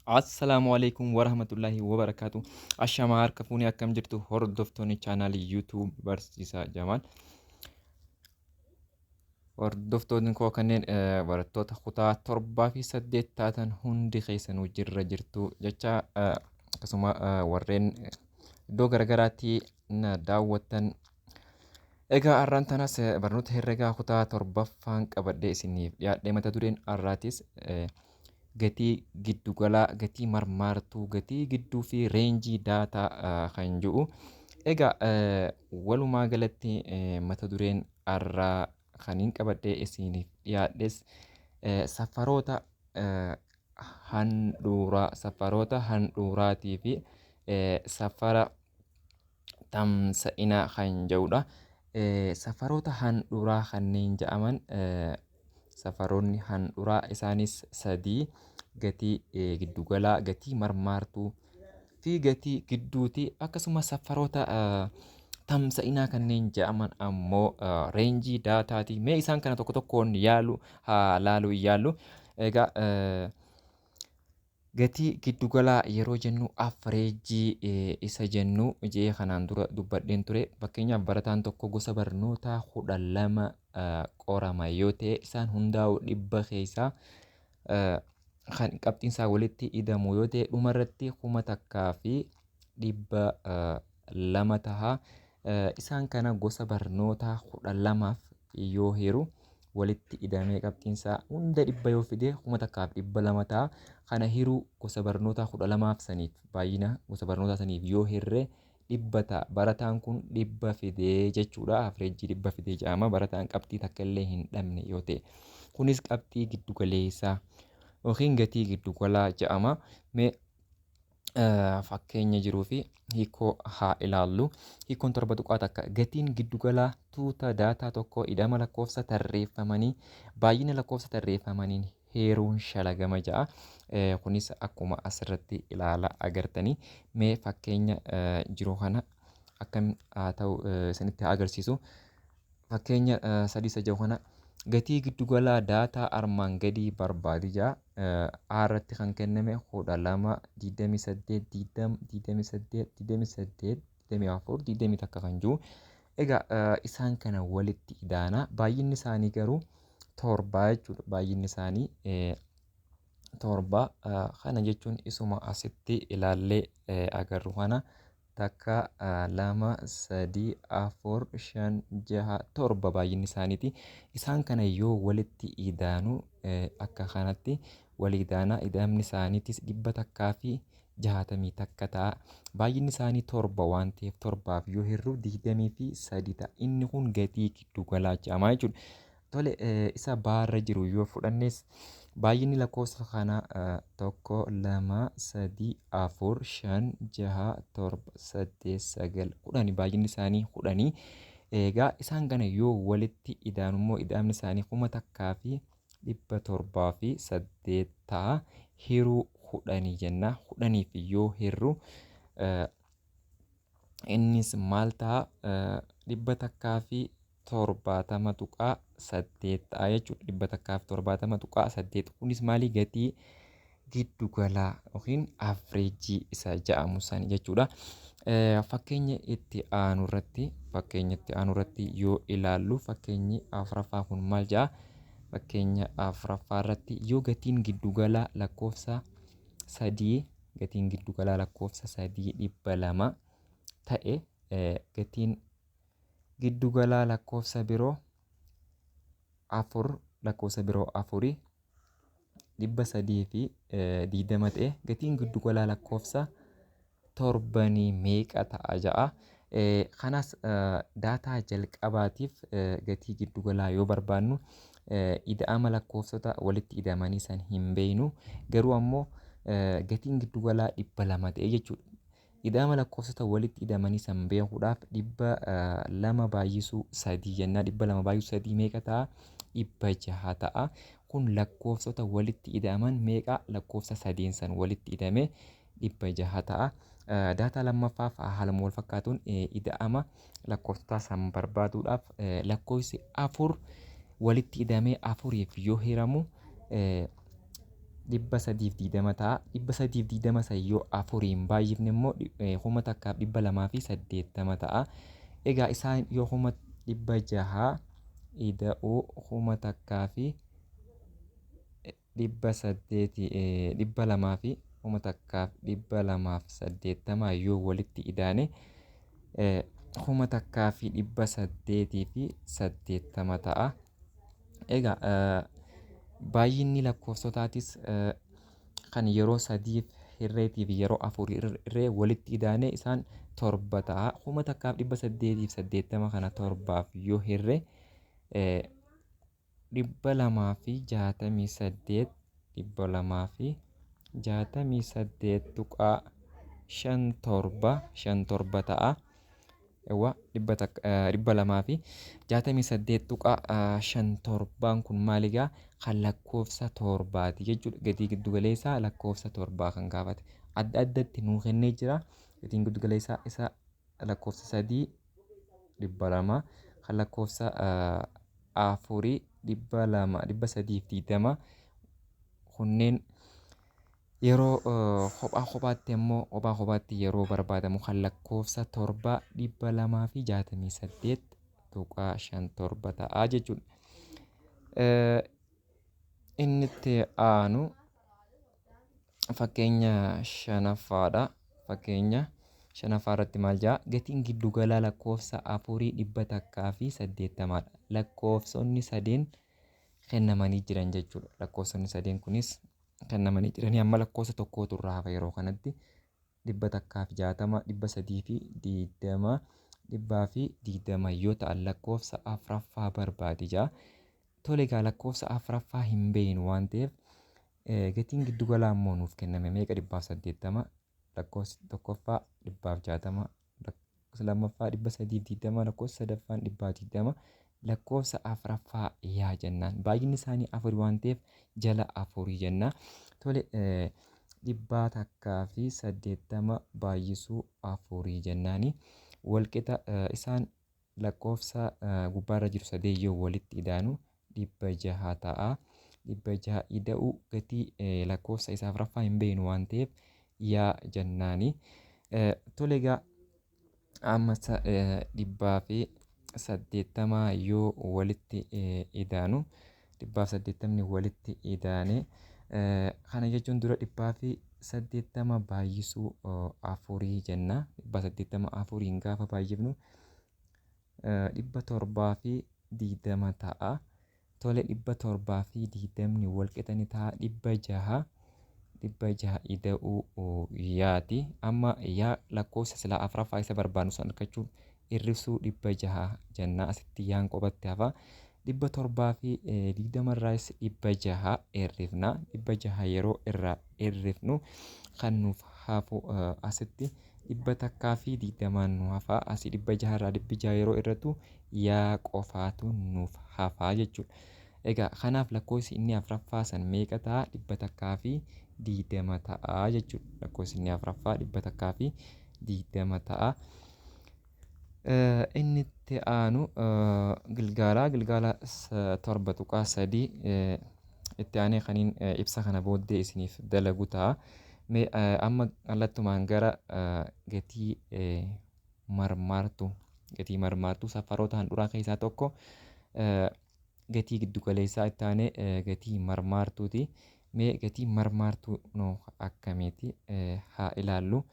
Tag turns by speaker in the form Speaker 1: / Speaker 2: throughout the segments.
Speaker 1: Assalaamu alaikum warahmatullahi wabarakaatu. Ashamaa harka fuunee, akkam jirtu hordoftoonni chaanaalii YouTube Barsiisaa Jamaal? Hordoftoonni koo kanneen barattoota kutaa torbaa fi saddeet taatan hundi keessanuu jirra jirtu jecha, akkasuma warreen iddoo garagaraatti na daawwattan. Egaa har'aan tanas barnoota herregaa kutaa torbaffaan qabadhee isiniif dhiyaadhe. Mata dureen har'aatis gatii giddugalaa, gatii marmaartuu, gatii gidduu fi reenjii daataa kan jedhu. Egaa walumaa galatti mata dureen har'aa kan hin qabadhee isiniif dhiyaadhes safaroota handhuuraa, safaroota handhuuraatii fi safara tamsa'inaa kan jedhudha. Safaroota handhuuraa kanneen jedhaman, safaroonni handhuuraa isaanis sadii: gatii giddugalaa, gatii marmaartuu fi gatii gidduuti. Akkasuma safaroota tamsa'inaa kanneen jedhaman ammoo reenjii daataati. Mee isaan kana tokko tokkoon yaalu haa laaluu yaallu. Egaa gatii giddugalaa yeroo jennu average isa jennu jee kanaan dura dubbadheen ture. Fakkeenyaaf, barataan tokko gosa barnootaa 12 qorama yoo ta'e, isaan hundaa'u 100 keessaa kan qabxiin isaa walitti idamu yoo ta'e, dhumarratti 1200 taha. Isaan kana gosa barnootaa 12f yoo hiru, walitti idamee qabxiin isaa hunda 100 yoo fide, 1200 ta'a. Kana hiruu gosa barnootaa 12f saniif, baay'ina gosa barnootaa saniif yoo hirre, 100 ta'a. Barataan kun 100 fidee jechuudha. Average 100 fidee jedhama. Barataan qabxii takka illee hin dhabne yoo ta'e. Kunis qabxii giddu galeessaa yookiin gatii giddu galaa jedhama. Mee fakkeenya jiruu fi hiikoo haa ilaallu. Hiikoon 7.1: gatiin giddugalaa tuuta daataa tokko idama lakkoofsa tarreeffamanii baay'ina lakkoofsa tarreeffamaniin heeruun shalagama ja'a. Kunis akkuma asirratti ilaala agartanii. Mee fakkeenya jiru kana akkam haa ta'u isinitti haa agarsiisu. Fakkeenya sadii isa jiru kana, gatii giddugalaa daataa armaan gadii barbaadi ja'a. A irratti kan kenname 12, 28, 20, 28, 28, 24, 21 kan jiru. Egaa isaan kana walitti idaana. Baay'inni isaanii garuu torba jechuudha. Baay'inni isaanii torba. Kana jechuun isuma asitti ilaallee agarru kana: takka, lama, sadii, afur, shan, jaha, torba baay'inni isaaniiti. Isaan kana yoo walitti idaanu, akka kanatti walii idaana. Ida'amni isaaniitis 161 ta'a. Baay'inni isaanii torba waan ta'eef, torbaaf yoo hirru 23 ta'a. Inni kun gatii giddugalaa jedhama jechuudha. Tole, isa baarra jiru yoo fudhannes, baay'inni lakkoofsa kanaa tokko, lama, sadii, afur, shan, jaha, torba, saddeet, sagal, 10. Baay'inni isaanii 10. Egaa isaan kana yoo walitti idaanu immoo, ida'amni isaanii 1708 ta'a. Hiruu 10 jenna. 10f yoo hirru innis maal ta'a? 170.8 ta'a jechuudha. 170.8 kunis maali? Gatii giddugalaa yookiin average isa jedhamu san jechuudha. Fakkeenya itti aanu irratti, fakkeenya itti aanu irratti yoo ilaallu, fakkeenyi afuraffaa kun maal jedha? Fakkeenya afuraffaa irratti yoo gatiin giddugalaa lakkoofsa sadii, gatiin giddugalaa lakkoofsa sadii 200 ta'e, gatiin giddugalaa lakkoofsa biroo afur, lakkoofsa biroo afurii 320 ta'e, gatiin giddugalaa lakkoofsa torbanii meeqa ta'a ja'a. Kanas daataa jalqabaatiif gatii giddugalaa yoo barbaannu, ida'ama lakkoofsota walitti ida'amanii san hin beeknu, garuu ammoo gatiin giddugalaa 200 ta'e jechuudha. Ida'ama lakkoofsota walitti ida'amanii san beekuudhaaf 200 baay'isuu sadii jennaa. 200 baay'isuu sadii meeqa ta'a? 600 ta'a. Kun lakkoofsota walitti ida'aman meeqa? Lakkoofsa sadeen san walitti ida'ame 600 ta'a. Daataa lammaffaaf haaluma wal fakkaatuun ida'ama lakkoofsota san barbaaduudhaaf, lakkoofsi afur walitti ida'amee afuriif yoo hiramu 320 ta'a. 320 san yoo afuriin baay'ifne immoo 1280 ta'a. Egaa isaan yoo 600,000 ida'uu 1800, 200 fi 1280 yoo walitti idaane 1880 ta'a. Egaa baay'inni lakkoofsotaatis kan yeroo sadiif hirreetii fi yeroo afur hirree walitti idaane isaan 7 ta'a. 1880 kana 7f yoo hirre 268, 268.57 57 ta'a. Ewa 268.57 kun maal egaa kan lakkoofsa 7ti jechuudha. Gatii giddu galeessaa lakkoofsa 7 kan gaafate. Adda addatti nuu kennee jira. Gatiin giddu galeessaa isa lakkoofsa 3 200, kan lakkoofsa 4 200, 320 kunneen yeroo kophaa kophaatti ammoo kophaa kophaatti yeroo barbaadamu kan lakkoofsa 7 268.57 ta'a jechuudha. Inni itti aanu fakkeenya shanaffaadha. Fakkeenya shanaffaa irratti maal jedha? Gatiin giddugalaa lakkoofsa 4 180dha. Lakkoofsonni sadeen kennamanii jiran jechuudha. Lakkoofsonni sadeen kunis kennamanii jiranii amma lakkoofsa tokkootu irraa hafa yeroo kanatti 160, 320, 120 yoo ta'an lakkoofsa afuraffaa barbaadi jedha. Tole egaa lakkoofsa afuraffaa hin beeknu waan ta'eef gatiin giddugalaa immoo nuuf kenname meeqa? 180, lakkoofsi tokkoffaa 160, lakkoofsa lammaffaa 320, lakkoofsa sadaffaan 120, lakkoofsa afuraffaa yaa jennaan. Baay'inni isaanii 4 waan ta'eef jala 4 jenna. Tole 180 baay'isuu 4 jennaani. Walqixa isaan lakkoofsa gubbaarra jiru sadee yoo walitti idaanu 600 ta'a. 600 ida'uu gatii lakkoofsa isaa afuraffaa hin beeknu waan ta'eef yaa jennaani. Tole egaa amma 180 yoo walitti idaanu 180 walitti idaane kana jechuun dura 180 baay'isuu 4 jenna. 180 4 gaafa baay'ifnu 720 ta'a. Tole 720 walqixa ni ta'a 600, 600 ida'uu yaati. Amma yaa lakkoofsa silaa afuraffaa isa barbaadnu san argachuun hir'isuu 600 jenna. Asitti yaan qophatti hafa. 720 irraas 600 hir'ifna. 600 yeroo irraa hir'ifnu kan nuuf hafu asitti 120 nu hafa. Asii 600 irraa 600 yeroo irratu yaa qofaatu nuuf hafa jechuudha. Egaa kanaaf lakkoofsi inni afuraffaa san meeqa ta'a? 120 ta'a jechuudha. Lakkoofsi inni afuraffaa 120 ta'a. Inni itti aanu gilgaala 7.3 itti aanee kaniin ibsa kana booddee isiniif dalagu ta'a. Mee amma kallattumaan gara gatii marmaartuu, gatii marmaartuu safaroota handhuraa keessaa tokko gatii giddugaleessaa itti aanee gatii marmaartuuti. Mee gatii marmaartuu noo akkamiiti haa ilaallu.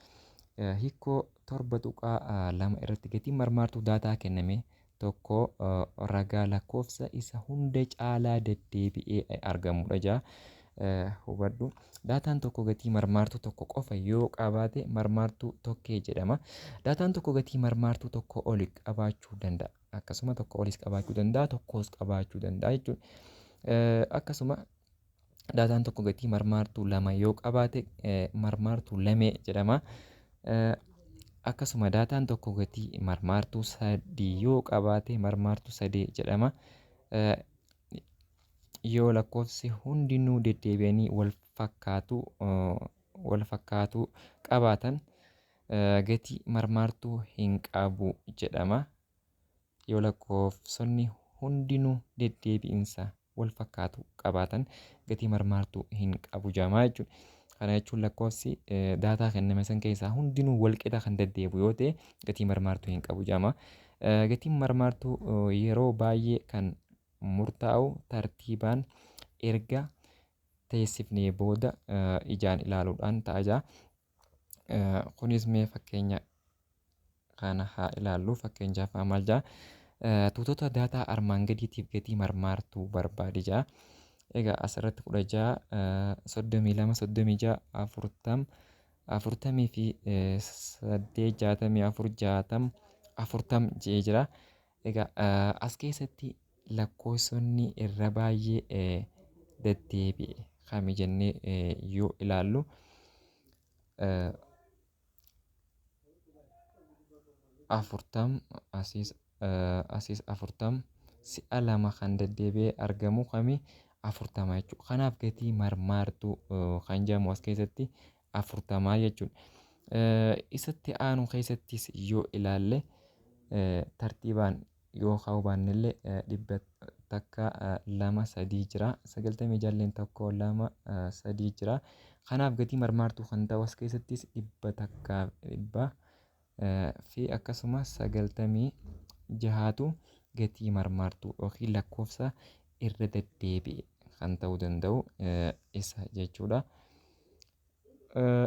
Speaker 1: Hiikoo 7.2 irratti gatiin marmaartuu daataa kenname tokko ragaa lakkoofsa isa hunda caalaa deddeebi'ee argamudha jedha. Hubadhu. Daataan tokko gatii marmaartuu tokko qofa yoo qabaate marmaartuu tokkee jedhama. Daataan tokko gatii marmaartuu tokko oli qabaachuu danda'a. Akkasuma tokko olis qabaachuu danda'a, tokkos qabaachuu danda'a jechuudha. Akkasuma daataan tokko gatii marmaartuu lama yoo qabaate marmaartuu lamee jedhama. Akkasuma daataan tokko gatii marmaartuu sadii yoo qabaate marmaartuu sadee jedhama. Yoo lakkoofsi hundinuu deddeebi'anii wal fakkaatu qabaatan gatii marmaartuu hin qabu jedhama. Yoo lakkoofsonni hundinuu deddeebi'insa wal fakkaatu qabaatan gatii marmaartuu hin qabu jedhama jechuudha. Kana jechuun lakkoofsi daataa kenname san keessaa hundinuu wal qixa kan deddeebi'u yoo ta'e gatii marmaartuu hin qabu jedhama. Gatiin marmaartuu yeroo baay'ee kan murtaa'u tartiibaan erga teessifnee booda ijaan ilaaluudhaan ta'a jedha. Kunis mee fakkeenya kana haa ilaallu. Fakkeenyaaf maal jedha? Tuutota daataa armaan gadiitiif gatii marmaartuu barbaadi jedha. Egaa asirratti 16, 32, 36, 40, 48, 64, 60, 40 jedhee jira. Egaa as keessatti lakkoofsonni irra baay'ee deddeebi'e kami jennee yoo ilaallu, 40 asiis 40 si'a lama kan deddeebi'ee argamu kami? 40 jechuudha. Kanaaf gatii marmaartuu kan jedhamu as keessatti 40 jechuudha. Isatti aanu keessattis yoo ilaalle, tartiibaan yoo kaa'uu baannellee, 100, 2, 3 jira. 96lleen 1, 2, 3 jira. Kanaaf gatii marmaartuu kan ta'u as keessattis 100, 100 fi akkasuma 96tu gatii marmaartuu yookiin lakkoofsa irra deddeebi'e kan ta'uu danda'u isa jechuudha.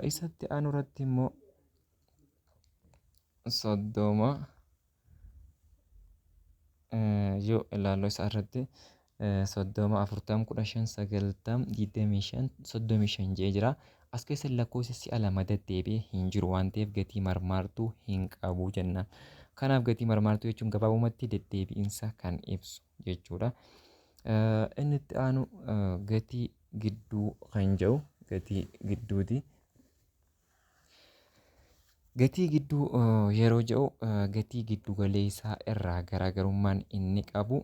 Speaker 1: Isatti aanu irratti immoo 30 yoo ilaallu, isa irratti 30, 40, 15, 90, 25, 35 jedhee jira. As keessa lakkoofsi si'a lama deddeebi'ee hin jiru waan ta'eef gatii marmaartuu hin qabu jenna. Kanaaf gatii marmaartuu jechuun gabaabumatti deddeebi'insa kan ibsu jechuudha. Inni itti aanu gatii gidduu kan jedhu gatii gidduuti. Gatii gidduu yeroo jedhu, gatii giddu galeessaa irraa garaagarummaan inni qabu,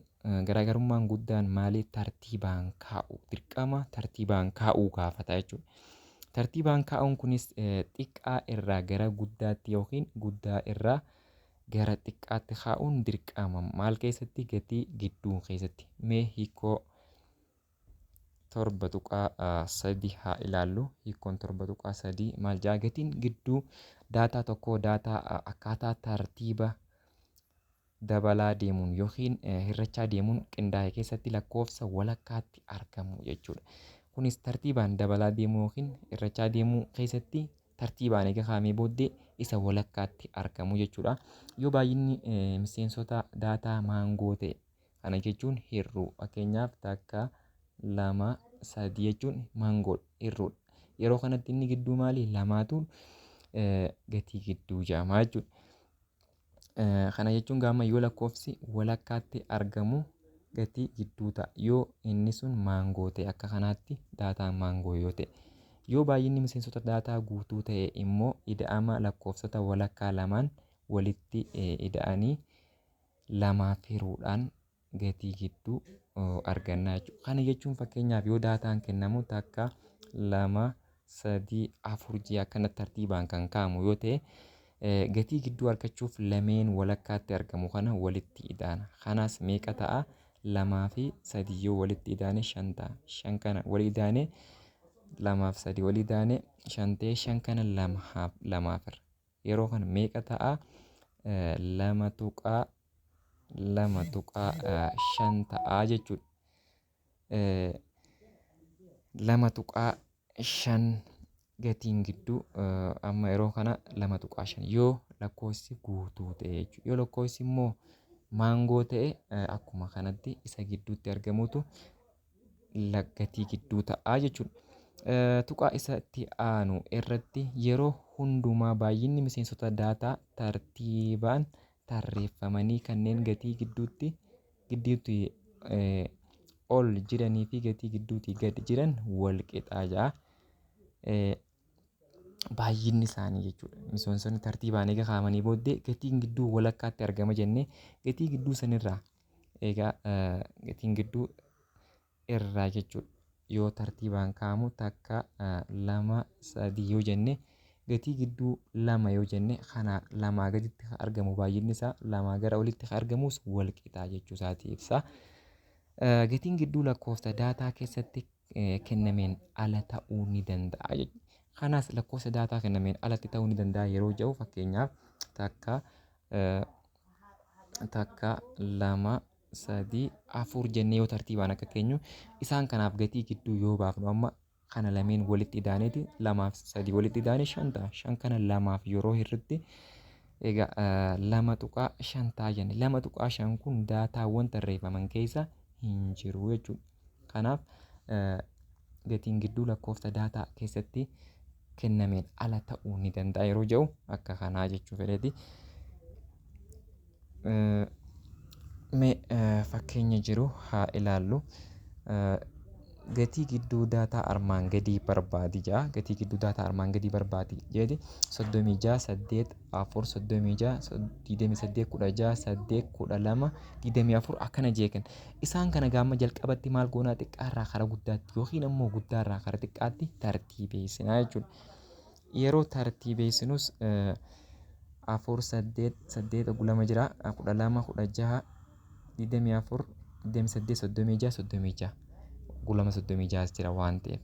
Speaker 1: garaagarummaan guddaan maali? Tartiibaan kaa'u, dirqama tartiibaan kaa'uu gaafata jechuudha. Tartiibaan kaa'uun kunis xiqqaa irraa gara guddaatti yookiin guddaa irraa gara xiqqaatti kaa'uun dirqama. Maal keessatti? Gatii gidduu keessatti. Mee hiikoo 7.3 haa ilaallu. Hiikoon 7.3 maal jedha? Gatiin gidduu daataa tokkoo daataa akkaataa tartiiba dabalaa deemuun yookiin hir'achaa deemuun qindaa'e keessatti lakkoofsa walakkaatti argamu jechuudha. Kunis tartiibaan dabalaa deemuu yookiin hir'achaa deemuu keessatti tartiibaan eega kaa'amee booddee isa walakkaatti argamu jechuudha. Yoo baay'inni miseensota daataa maangoo ta'e, kana jechuun hir'uu, fakkeenyaaf 1, 2, 3 jechuun maangoodha, hir'uudha. Yeroo kanatti inni gidduu maali? Lamaatu gatii gidduu jedhama jechuudha. Kana jechuun gaama yoo lakkoofsi walakkaatti argamu gatii gidduu ta'a. Yoo inni sun maangoo ta'e, akka kanaatti daataan maangoo yoo ta'e. Yoo baay'inni miseensota daataa guutuu ta'e immoo ida'ama lakkoofsota walakkaa lamaan walitti ida'anii lamaaf hiruudhaan gatii gidduu arganna jechuudha. Kana jechuun fakkeenyaaf yoo daataan kennamu 1, 2, 3, 4 ji'a akkana tartiibaan kan kaa'amu yoo ta'e, gatii gidduu argachuuf lameen walakkaatti argamu kana walitti idaana. Kanaas meeqa ta'a? 2 fi 3 yoo walitti idaane 5 ta'a. 5 kana walii idaane, 2 fi 3 walii idaane 5 ta'e, 5 kana lamaaf irra. Yeroo kana meeqa ta'a? 2.5 ta'a jechuudha. 2.5 gatiin gidduu amma yeroo kana 2.5 yoo lakkoofsi guutuu ta'e jechuudha. Yoo lakkoofsi immoo maangoo ta'e, akkuma kanatti isa gidduutti argamutu gatii gidduu ta'a jechuudha. Tuqaa isa itti aanu irratti yeroo hundumaa baay'inni miseensota daataa tartiibaan tarreeffamanii kanneen gatii gidduutti ol jiranii fi gatii gidduutti gad jiran wal qixaa jedha. Baay'inni isaanii jechuudha. Miseensonni tartiibaan eega kaa'amanii booddee gatiin gidduu walakkaatti argama jennee, gatii gidduu sanirraa, egaa gatiin gidduu irraa jechuudha. Yoo tartiibaan kaa'amu 1, 2, 3 yoo jenne, gatii gidduu 2 yoo jenne, kana lamaa gaditti argamu baay'inni isaa lamaa gara olitti argamus wal qixaa jechuu isaati ibsa. Gatiin gidduu lakkoofsa daataa keessatti kennameen ala ta'uu ni danda'a jechuudha. Kanas lakkoofsa daataa kennameen alatti ta'uu ni danda'a yeroo jedhu, fakkeenyaaf takka, takka, lama, sadii, afur jennee yoo tartiibaan akka keenyu, isaan kanaaf gatii gidduu yoo baafnu, amma kana lameen walitti idaaneeti, lamaaf sadii walitti idaane shan ta'a. Shan kana lamaaf yeroo hirritti egaa 2.5 ta'a jenne. 2.5 kun daataawwan tarreeffaman keessa hin jiru jechuudha. Kanaaf gatiin gidduu lakkoofsa daataa keessatti kennameen ala ta'uu ni danda'a yeroo jedhu akka kanaa jechuu fedheeti. Mee fakkeenya jiru haa ilaallu. Gatii gidduu daataa armaan gadii barbaadi jedha. Gatii gidduu daataa armaan gadii barbaadi jedhi, 36, 8, 4, 36, 28, 16, 8, 12, 24 akkana jeekan. Isaan kana gaama jalqabatti maal goonaa? Xiqqaarraa kara guddaatti yookiin ammoo guddaarraa kara xiqqaatti tartiibeessinaa jechuudha. Yeroo tartiibeessinus 4, 8, 8, 2 jira, 12, 16, 24, 28, 36, 36, 2, 36 jira waan ta'eef.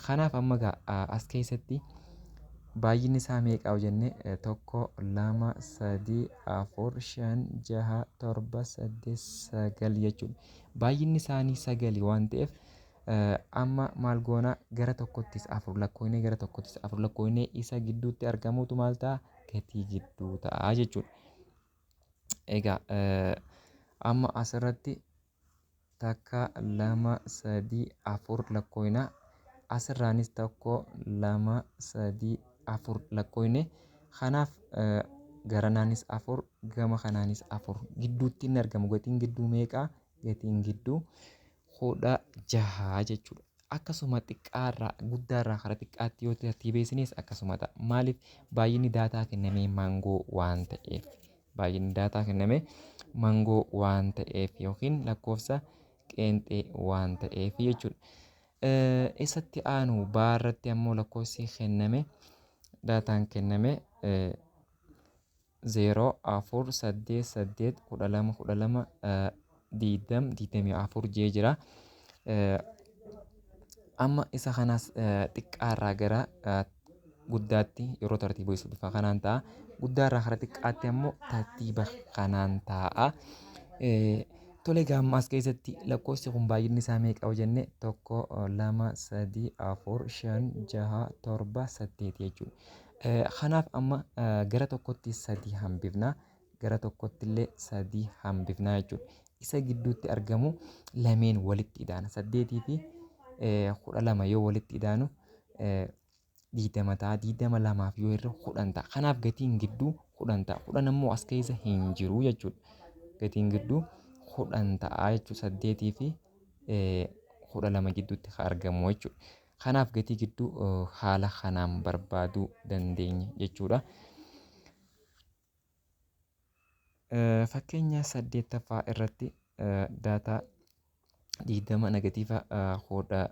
Speaker 1: Kanaaf amma gaa as keessatti baay'inni isaa meeqa yoo jenne, 1, 2, 3, 4, 5, 6, 7, 8, 9 jechuudha. Baay'inni isaanii sagali waan ta'eef, amma maal goona? Gara tokkottis afur lakkoofnee, gara tokkottis afur lakkoofnee, isa gidduutti argamutu maal ta'a? Gatii gidduu ta'a jechuudha. Egaa amma asirratti takka, lama, sadii, afur lakkoofna. Asirraanis tokko, lama, sadii, afur lakkoofne. Kanaaf garanaanis afur, gama kanaanis afur. Gidduutti inni argamu gatiin gidduu meeqa? Gatiin gidduu 16 jechuudha. Akkasuma xiqqaarraa guddaarraa kara xiqqaatti yoo tartiibeessines akkasuma ta'a. Maaliif? Baay'inni daataa kennamee mangoo waan ta'eef. Baay'inni daataa kenname mangoo waan ta'eef yookiin lakkoofsa qeenxee waan ta'eef jechuudha. Isatti aanu baarratti ammoo lakkoofsi kenname, daataan kenname 0, 4, 8, 8, 12, 12, 20, 24 jee jira. Amma isa kanas xiqqaarraa gara guddaatti yeroo tartiibeessu bifa kanaan ta'a. Guddaarraa kara xiqqaatti ammoo tartiiba kanaan ta'a. Tole, egaa amma as keessatti lakkoofsi kun baay'inni isaa meeqa yoo jenne, 1, 2, 3, 4, 5, 6, 7, 8 jechuudha. Kanaaf amma gara tokkotti sadii hambifna. Gara tokkotti illee sadii hambifna jechuudha. Isa gidduutti argamu lameen walitti idaana. Saddeetii fi 12 yoo walitti idaanu 20 ta'a. 20 lamaaf yoo hirru 10 ta'a. Kanaaf gatiin gidduu 10 ta'a. 10 ammoo as keessa hin jiru jechuudha. Gatiin gidduu 10 ta'a jechuudha. Saddeetii fi 12 gidduutti kan argamu jechuudha. Kanaaf gatii gidduu haala kanaan barbaaduu dandeenya jechuudha. Fakkeenya saddeettaffaa irratti daataa 20, negatiiva 12,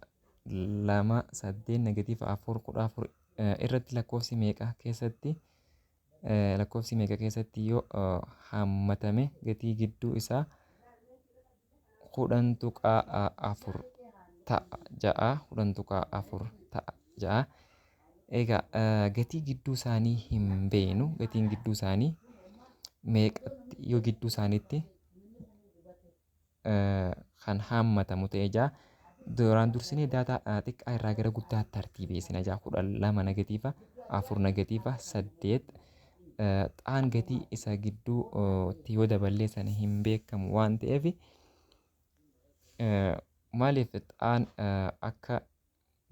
Speaker 1: 8, negatiiva 4, 14 irratti lakkoofsi meeqa keessatti yoo hammatame gatii gidduu isaa 10.4 ta'a ja'a? 10.4 ta'a ja'a. Egaa gatii gidduu isaanii hin beeknu. Gatiin gidduu isaanii meeqatti yoo gidduu isaaniitti kan hammatamu ta'e ja'a. Duraan dursinee daataa xiqqaa irraa gara guddaatti tartiibeessina ja'a. 12, negatiiva 4, negatiiva 8. Xaan gatii isa gidduutti yoo daballee sana hin beekamu waan ta'eef, maaliif xaan akka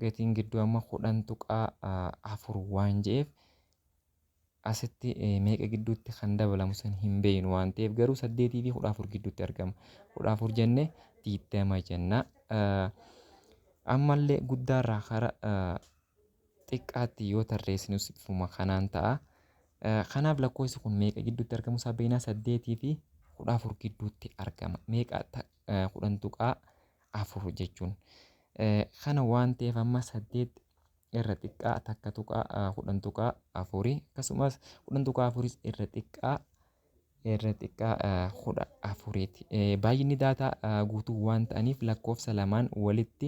Speaker 1: gatiin gidduu amma 10.4 waan je'eef, asitti meeqa gidduutti kan dabalamu san hin beeknu waan ta'eef, garuu saddeetii fi 14 gidduutti argama. 14 jenne, 20 jenna. Ammallee guddaarraa kara xiqqaatti yoo tarreessinus bifuma kanaan ta'a. Kanaaf lakkoofsi kun meeqa gidduutti argamu isaa beeknaa? Saddeetii fi 14 gidduutti argama. Meeqa? 10.4 jechuun. Kana waan ta'eef amma saddeet irra xiqqaa takka tuqaa 10.4, akkasumas 10.4 irra xiqqaa Irra xiqqaa 14ti. Baay'inni daataa guutuu waan ta'aniif lakkoofsa lamaan walitti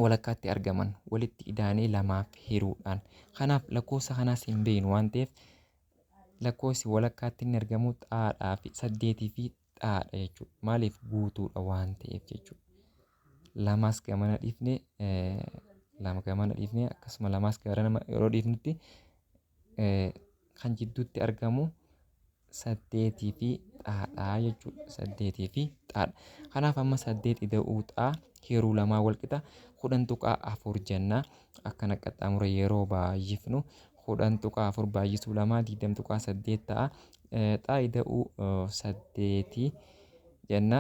Speaker 1: walakkaatti argaman walitti idaanee lamaaf hiruudhaan. Kanaaf lakkoofsa kanaas hin beeknu waan ta'eef lakkoofsi walakkaatti inni argamu xaadhaa fi saddeetii fi xaadha jechuudha. Maaliif guutuudha waan ta'eef jechuudha. Lamaas gamana dhiifne, lama gamana dhiifne, akkasuma lamaas gara yeroo dhiifnutti kan jidduutti argamu saddeetii fi xaadhaa jechuudha. Saddeetii fi xaadha. Kanaaf amma saddeet ida'uu xaa hiruu lamaa walqixa 10.4 jenna. Akkana qaxxaamura yeroo baay'ifnu 10.4 baay'isuu lamaa 20.8 ta'a. Xaa ida'uu saddeetii jenna.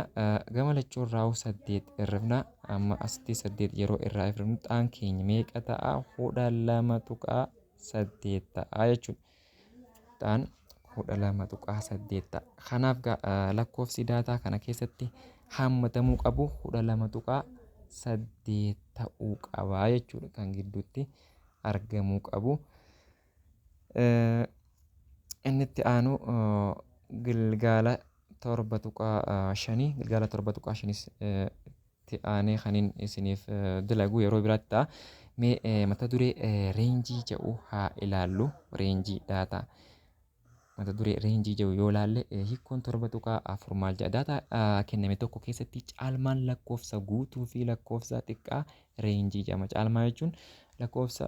Speaker 1: Gama lachuu irraa saddeet hir'ifna. Amma asitti saddeet yeroo irraa hir'ifnu xaan keenya meeqa ta'a? 12.8 ta'a jechuudha. Xaan 12.8 ta'a. Kanaaf lakkoofsi daataa kana keessatti hammatamuu qabu 12.8 ta'uu qaba jechuudha kan gidduutti argamuu qabu. Inni itti aanu gilgaala 7.5, gilgaala 7.5s itti aanee kanin isiniif dalagu yeroo biraatti ta'a. Mee mata duree reenjii jedhu haa ilaallu, reenjii daataa. Mata duree reenjii jedhu yoo ilaalle, hiikkoon 7.4 maal jedha? Daataa kenname tokko keessatti caalmaan lakkoofsa guutuu fi lakkoofsa xiqqaa reenjii jedhama. Caalmaa jechuun lakkoofsa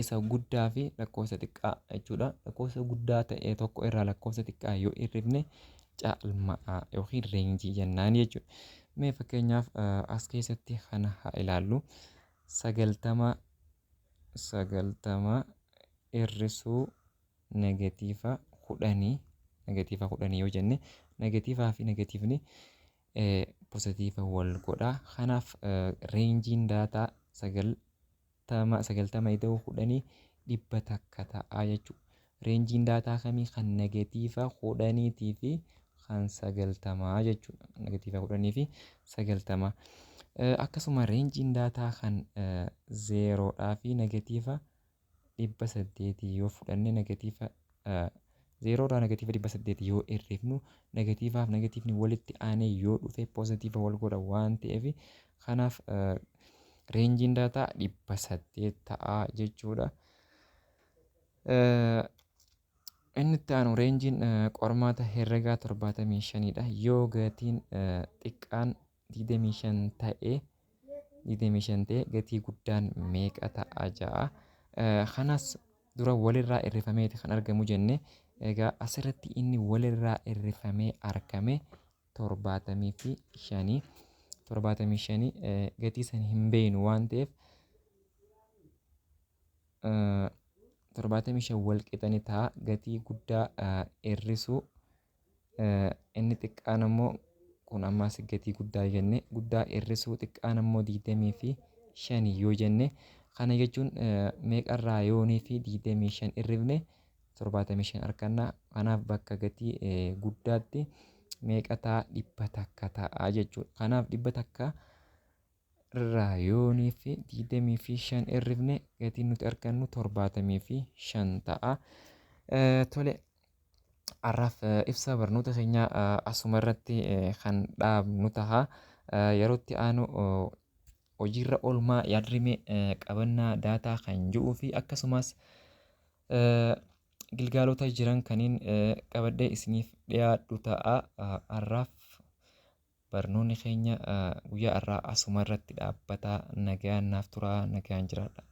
Speaker 1: isa guddaa fi lakkoofsa xiqqaa jechuudha. Lakkoofsa guddaa ta'e tokko irraa lakkoofsa xiqqaa yoo hir'ifne caalmaa yookiin reenjii jennaan jechuudha. Mee fakkeenyaaf as keessatti kana haa ilaallu. 90, 90 hir'isuu negatiiva 10, negatiiva 10 yoo jenne, negatiivaa fi negatiivni pozitiiva wal godha. Kanaaf reenjiin daataa 90, 90 ida'uu 10 100 ta'a jechuudha. Reenjiin daataa kamii? Kan negatiiva 10tii fi kan 90 jechuudha. Negatiiva 10 fi 90. Akkasuma reenjiin daataa kan zeeroodhaa fi negatiiva 800 yoo fudhanne, negatiiva zeeroodhaa negatiiva 800 yoo hir'ifnu, negatiivaaf negatiivni walitti aanee yoo dhufe pozitiiva wal godha waan ta'eef, kanaaf reenjiin daataa 800 ta'a jechuudha. Inni itti aanu reenjiin qormaata herregaa 75dha. Yoo gatiin xiqqaan 25 ta'e, 25 ta'e, gatii guddaan meeqa ta'a ja'a. Kanas dura walirraa hir'ifameeti kan argamu jenne. Egaa asirratti inni walirraa hir'ifamee argame 75. 75 gatii san hin beeknu waan ta'eef 75 wal qixani ta'a. Gatii guddaa hir'isuu inni xiqqaan ammoo kun ammas gatii guddaa jenne, guddaa hir'isuu xiqqaan ammoo 25 yoo jenne, kana jechuun meeqarraa yoonii fi 25 hir'ifne 75 arganna. Kanaaf bakka gatii guddaatti meeqa ta'a? 100 ta'a jechuudha. Kanaaf 100 irraa yoonii fi 25 hir'ifne gatiin nuti argannu 75 ta'a. Tole, har'aaf ibsa barnoota keenyaa asuma irratti kan dhaabnu ta'a. Yeroo itti aanu hojiirra oolmaa yaadrimee qabannaa daataa kan jedhuu fi akkasumas gilgaalota jiran kaniin qabadhee isiniif dhiyaadhu ta'a. Har'aaf barnoonni keenya guyyaa har'aa asuma irratti dhaabbataa. Nagaan naaf turaa, nagaan jiraadha.